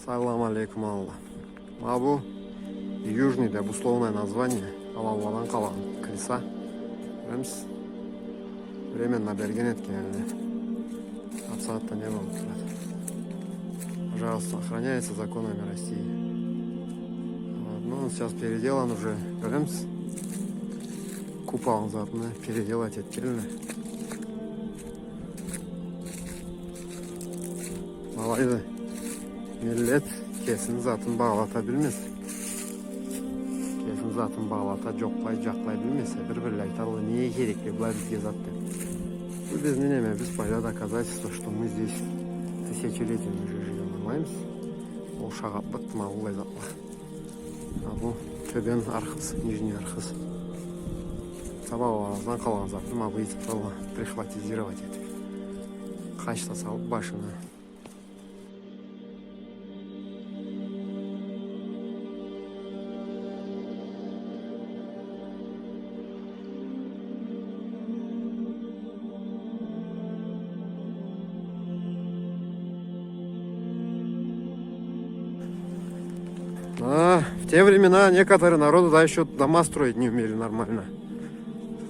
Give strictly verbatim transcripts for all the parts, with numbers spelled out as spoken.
Салам алейкум, Аллах. Ма бу южный деп условное название, аланладан къалгъан клиса. Кёремисиз? Временно берген этген элле. Ат-сагъатда не болуп турады? Пожалуйста, охраняется законами России. Вот, ну, он сейчас переделан уже. Кёремисиз? Куполну затын переделать этгенле. Алайды, миллет кесини затын багъалата билмесе, кесини затын багъалата, джокълай, джакълай билмесе, бир-бирле айталла, не керекли была бизге зат деп. Бу бизни немебиз, былайда доказательство, что мы здесь тысячелетиями уже живём, ангылаймысыз? Ол шагъатлыкъды ма быллай затла. А бу тёбен Архыз, Нижний Архыз. Ата-бабаларыбыздан къалгъан затны ма бу этип, прихватизировать этип, къач да салып башына. А, в те времена некоторые народы, да, ещё дома строить не умели нормально.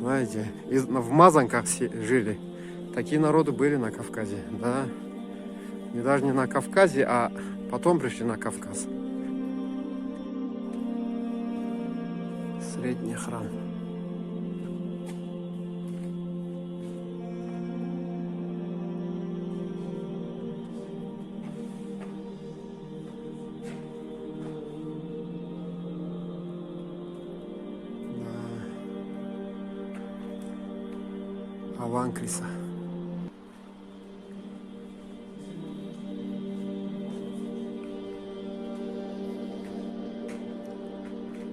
Знаете, из-, в мазанках се-, жили. Такие народы были на Кавказе, да. Не, даже не на Кавказе, а потом пришли на Кавказ. Средний храм. Да. Алан клиса.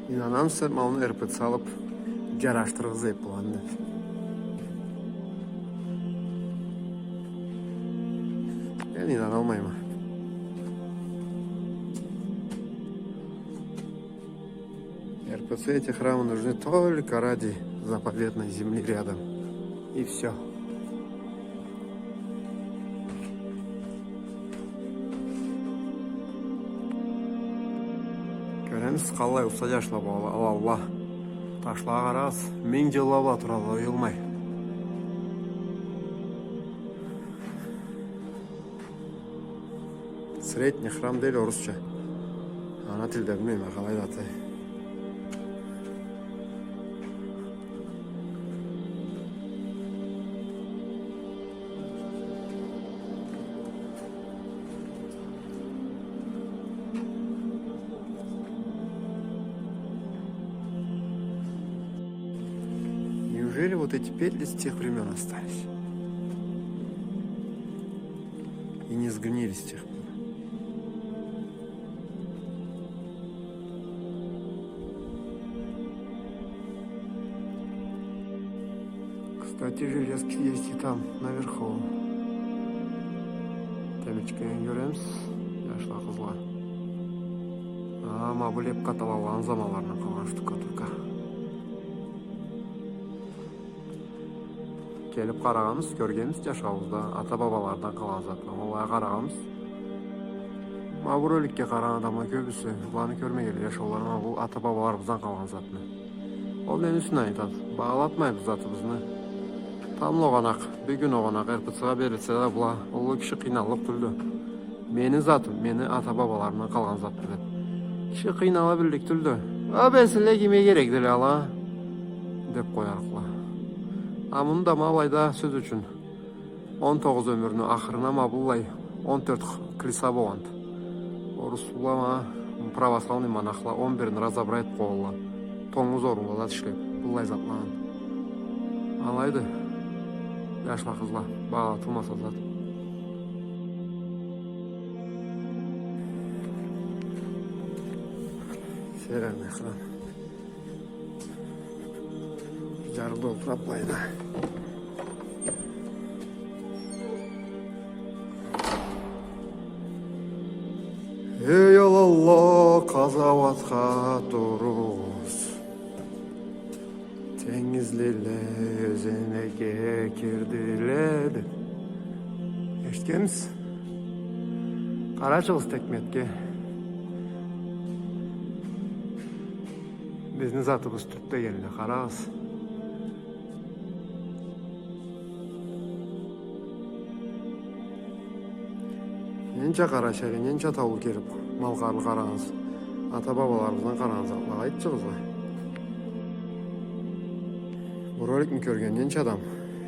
Ийнанамысыз, ма муну РПЦ алып джарашдырыргъа зат боллукъду. Мен ийнанамайма. РПЦ эти храмы нужны только ради заповедной земли рядом. И всё. Кёремисиз, къаллай уста джашла бу, ала-, аланла. Ташлагъа къарагъыз, минг джылла бла турады, оюлмай. Средний храм дейди орусча. Ана тилде билмейме, къалай заты. Неужели вот эти петли с тех времён остались? И не сгнили с тех пор. Кстати, железки есть и там, наверху. Темечкени кёремисиз, джашла, къызла. А, ма бу Лепко аталаны заманларындан къалгъан штукатурка. Келип къарагъанбыз, кёргенбиз джашауубузда, ата-бабалардан къалгъан затны. Алай къарагъанбыз. Ма бу роликге къарагъан адамла кёбюсю, буланы кёрмегенле, джашаулары, ма бу ата-бабаларыбыздан къалгъан затны. Ол нени юсюнден айтады? Багъалатмайбыз затыбызны. Тамбла огъуна, бир кюн огъуна РПЦ-ге берилсе да, была уллу киши къыйналлыкъ тюлдю. Мени затым, мени ата-бабаларымдан къалгъан затды деп. Киши къыйнала биллик тюлдю. А, берсинле, кимге керекдиле ала? Деп къоярыкъла. А муну да ма былайда, сёз ючюн, он тогъуз ёмюрню ахырына ма быллай он тёрт х-, клиса болгъанды. Орусла ма, православный монахла он бирин разобрать этип къойгъанла. Тонгуз орунла да тишлеп, быллай затланы. Алайды, джашла, къызла, багъалатылмаса зат. Северный храм. Джарлы болуп, былайда. Эй, аланла, къазауатха туругъуз. Тенгизлиле ёзеннге кирдиле деп. Эшитгенмисиз? Къарачыгъыз текметге. Бизни затыбыз тюртде келди, къарагъыз. Ненча къарачайлы, ненча таулу келиб, малкъарлы къарагъанса, ата-бабаларыбыздан къарагъан затлагъа айтчыгъыз уа. Бу роликни кёрген ненча адам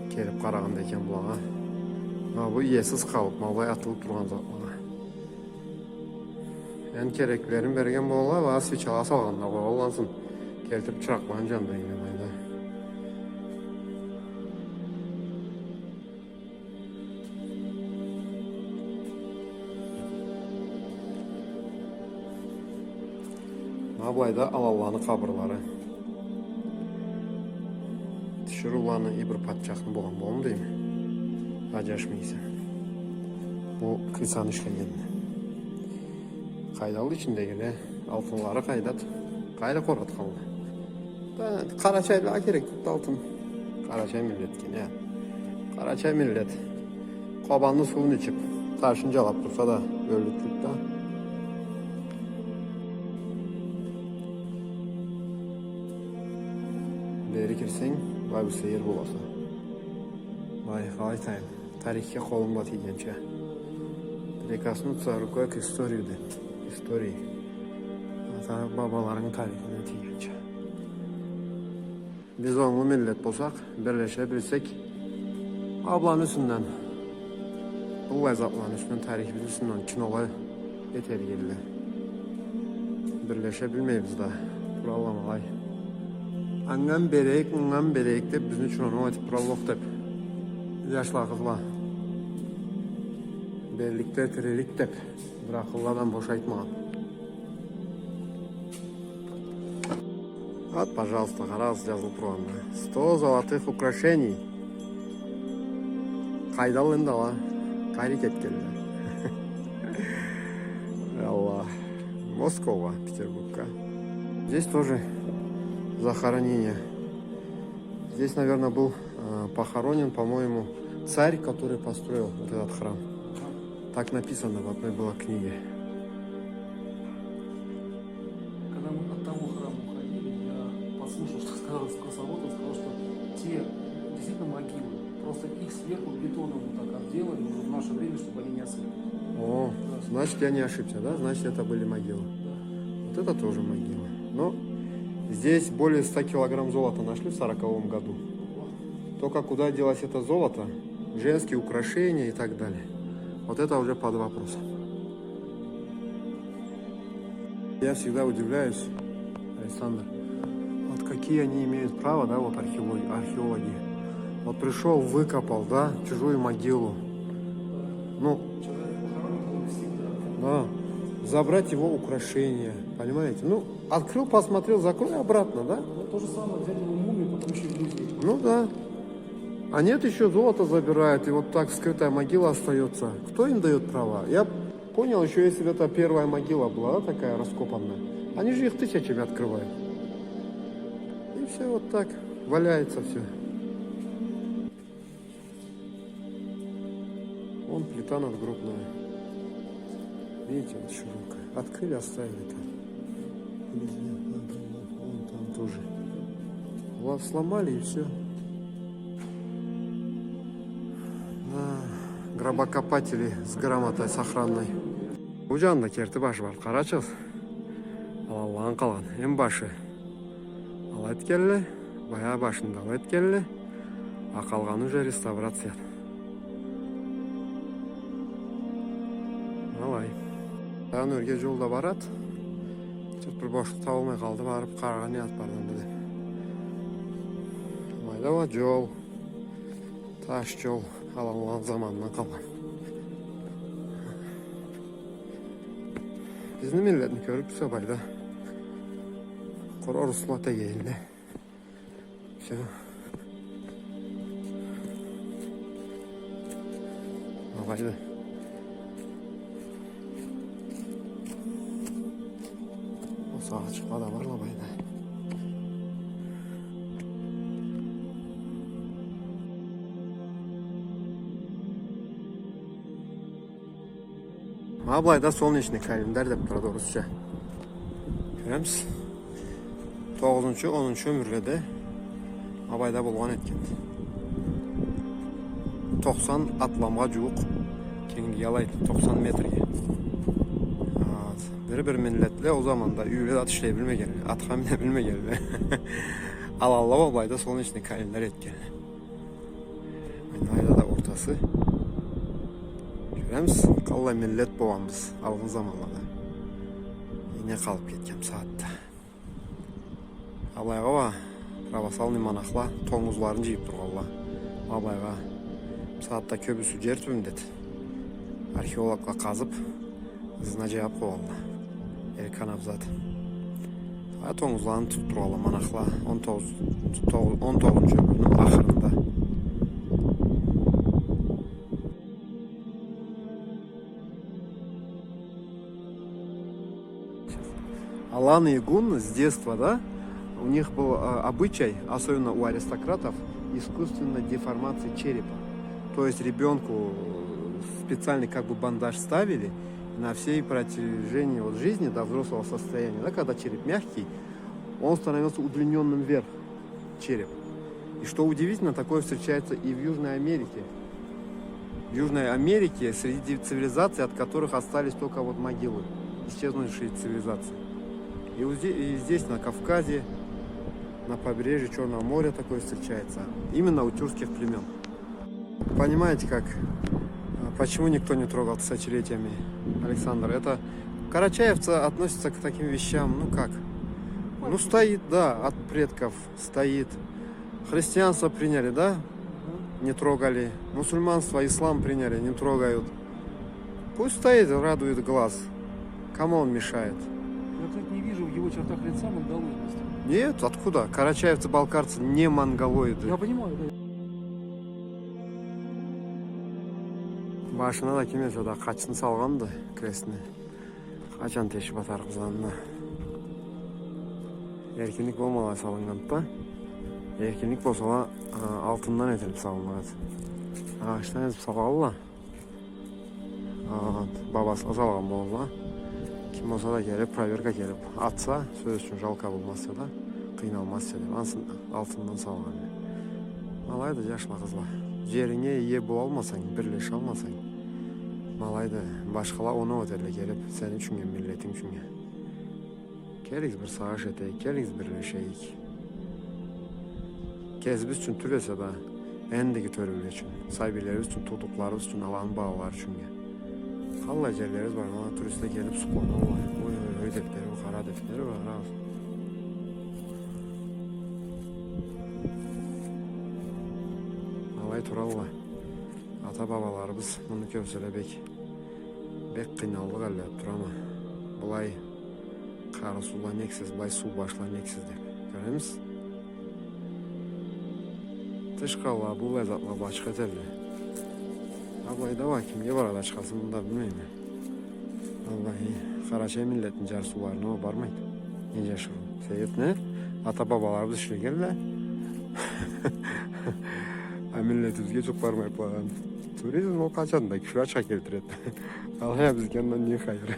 келиб къарагъанды экен былагъа. Ма бу иесиз къалыб, ма былай атылыб тургъан затлагъа. Энди кереклилерин берген болалла, уа свечала салгъанла къойгъанла ансы. Келтириб чыракъланы джандыра эдиле былайда. Ма былайда аланланы къабырлары. Тиширыуланы, ибир патчахны болгъан болур дейме. Аджашмайса. Бу кылсаны ишлегенди. Къайдалла ичиндегиле, алтынлары къайдады? Къайры къоратханла? Да, къарачайлагъа керек тюлдю алтын. Къарачай миллет экен, я. Къарачай миллет. Къобанны сууун ичиб, ташын джалаб турса да, ёллюк тюлдю да. Бери кирсенг, бай бир сейир боласа. Бай, къалай айтайым. Тарихге къолунг бла тийгенча. Прикоснуться рукой к истории, дейди. Истории. Ата-бабаларынгы тарихине тийгенча. Биз онглу миллет болсакъ, бирлеше билсек, ма быланы юсюнден, быллай затланы юсюнден, тарихибизни юсюнден кинола этерик эдиле. Бирлеше билмейбиз да. Туралла ма алай. Андан берирек, мындан берирек деб, бизни ючюн оноу этиб туралла окъ деб. Джашла, къызла. Берликде тирилик деб, бир акъыллы адам бош айтмагъан. Вот, пожалуйста, къарагъыз, джазылыб тургъанына. Сто золотых украшений. Къайдалла энди ала? Къайры кетгенле? Аллах. Москвагъа, Петербургга. Здесь тоже захоронение. Здесь, наверное, был, э, похоронен, по-моему, царь, который построил вот этот храм. Так написано в одной была книге. Когда мы от того храма уходили, я послушал, что сказал экскурсовод, он сказал, что те действительно могилы, просто их сверху бетоном вот так обделали уже в наше время, чтобы они не осыпались. О, да. Значит, я не ошибся, да? Значит, это были могилы. Да. Вот это тоже могила. Но здесь более ста килограмм золота нашли в сороковом году. Только куда делось это золото, женские украшения и так далее. Вот это уже под вопросом. Я всегда удивляюсь, Александр, вот какие они имеют право, да, вот археологи, археологи. Вот пришёл, выкопал, да, чужую могилу. Ну, да, забрать его украшения, понимаете? Ну, открыл, посмотрел, закрой обратно, да? Вот то же самое, взять его мумию, потом ещё в музей. Ну да. А нет, ещё золото забирают, и вот так скрытая могила остаётся. Кто им даёт права? Я понял, ещё если бы это первая могила была, да, такая раскопанная. Они же их тысячами открывают. И всё вот так валяется всё. Вон плита надгробная. Видите, вот широкая. Открыли, оставили там. Вон там тоже. Ла-, сломали и всё. Да, гробокопатели с грамотой, с охранной. Бу джанында керти баш бар, къарачыгъыз. Аланланы къалгъан. Эм башы. Алай этгенле, баягъы башында алай этгенле, а къалгъаны уже реставрацияда. Алай. Аны ёрге джол да барады. Тюп бир бошлукъ табылмай къалды, барыб къараргъа не зат барды энди деб. Алайда уа джол. Таш джол, аланланы заманындан къалгъан. Бизни миллетни кёрюрсе былайда. Къуру орусла тегейинле. Всё. Алайды. Ол сагъатчыкъла да барла былайда. Ма былайда солнечный календарь деб турады орусча. Кёремисиз? Тогъузунчу, онунчу ёмюрледе ма былайда болгъан этген. Токъсан атламгъа жууукъ кенгиги алайды, токъсан метрге. А, бир-бир миллетле ол заманда юйле да ишлей билмегенле, атха мине билмегенле. Аланла ма былайда солнечный календарь этгенле. Мына былайда да ортасы. Кёремисиз, къаллай миллет болгъанбыз алгъын заманлада. Ине къалып кетген бусагъатда. Ма былайгъа уа православный монахла тонгузларын жыйып тургъанла. Ма былайгъа. Бусагъатда кёбюсю жер тюбюнде. Археологла къазып, ызына жайып къойгъанла. Эркан абзат. А тонгузларын тутуп тургъанла монахла он тогъуз, тогъуз, он тогъузунчу ёмюрню ахырында. Аланы и гунны с детства, да, у них был, а, обычай, особенно у аристократов, искусственной деформации черепа. То есть ребёнку, э, специальный как бы бандаж ставили, и на всей протяжении вот жизни до взрослого состояния, да, когда череп мягкий, он становился удлинённым вверх, череп. И что удивительно, такое встречается и в Южной Америке. В Южной Америке среди цивилизаций, от которых остались только вот могилы, исчезнувшие цивилизации. И вот зде-, и здесь, на Кавказе, на побережье Чёрного моря такое встречается. Именно у тюркских племён. Понимаете, как, а, почему никто не трогал тысячелетиями, Александр? Это карачаевцы относятся к таким вещам, ну как? Ну, стоит, да, от предков стоит. Христианство приняли, да? Не трогали. Мусульманство, ислам приняли, не трогают. Пусть стоит, радует глаз. Кому он мешает? Я, кстати, не вижу в его чертах лица монголоидности. Нет, откуда? Карачаевцы, балкарцы не монголоиды. Я понимаю, да. Башына да ким эсе да къачсын салгъанды крестни. Къачан тешип атарыкъбыз аны да. Эркинлик болмагъанлай салыннган да. Эркинлик болса уа, а, алтындан этилип салыннган эди. Агъачдан этип салгъанла. А, бабасына салгъан болурла. Ким болса да келип, проверка келип атса, сёз ючюн, жалко болмаз эди да, къыйналмаз эди деп. Ансы алтындан салгъан. Ма алайды, жашла, къызла. Жеринге ие болалмасанг, бирлешалмасанг, ма алайды, башхала оноу этерле келип, сени ючюннге, миллетинг ючюннге. Келигиз, бир сагъыш этейик, келигиз, бирлешейик. Кесибиз ючюн тюл эсе да, эндиги тёлюле ючюн, сабийлерибиз ючюн, туудукъларыбыз ючюн, аланы балалары ючюннге. Къаллай жерлерибиз бар, ма туристле келип сукъланалла. Ой, ой, ой, деплери, къара деплери бар, къарагъыз. Алай туралла. Ата-бабаларыбыз муну кёрселе бек, бек къыйналлыкъ эдиле деп турама. Былай къарыусузла нексиз, былай суу башла нексиз деп. Кёремисиз? Тыш къалала, быллай затла башха этелле. А былайда уа кимге барады ачхасы, муну да билмейме. Аллахи, къарачай миллетни жарсыуларына уа бармайды. Не жашырыу. Себеп не? Ата-бабаларыбыз ишлегенле. А миллетибизге жукъ бармай къалгъан. Туризм ол къачан да кючлю ачха келтиреди. Алай а бизге андан не хайыр?